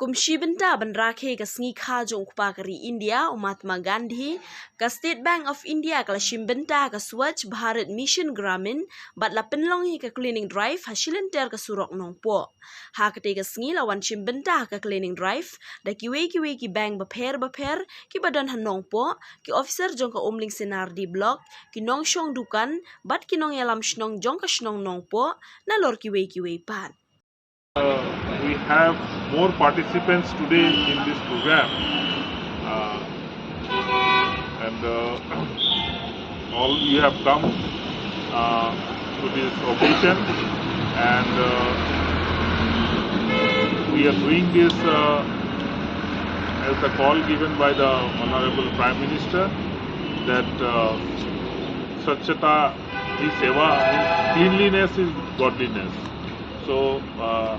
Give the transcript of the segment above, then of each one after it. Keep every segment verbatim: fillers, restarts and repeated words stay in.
Kum shi bynta ban rakhe ka sngi kha jong u kpa ka ri India u Mahatma Gandhi, ka State Bank of India ka la shim bynta ka Swachh Bharat Mission Gramin bad la pynlong hi ka cleaning drive ha shilynter ka surok Nongpoh. Ha katei ka sngi la wan shim bynta ha ka cleaning drive da kiwei kiwei ki bank bapher bapher kiba don ha Nongpoh, ki officer jong ka Umling C and RD Block, ki nongshong dukan bad ki nongïalam shnong jong ka shnong Nongpoh, nalor kiwei kiwei pat. We have more participants today in this program, uh, and uh, all you have come uh, to this occasion, and uh, we are doing this uh, as the call given by the Honorable Prime Minister that uh, Swachhata Hi Seva means cleanliness is godliness. So uh,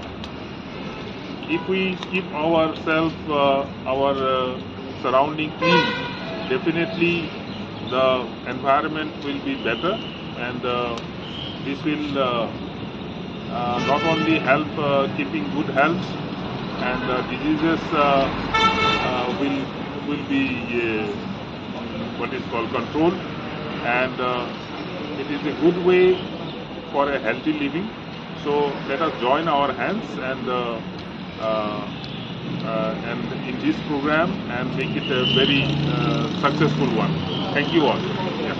if we keep ourselves, uh, our uh, surrounding clean, definitely the environment will be better, and uh, this will uh, uh, not only help uh, keeping good health, and uh, diseases uh, uh, will will be uh, what is called controlled, and uh, it is a good way for a healthy living. So let us join our hands and uh, uh, uh, and in this program and make it a very uh, successful one. Thank you all. Yeah.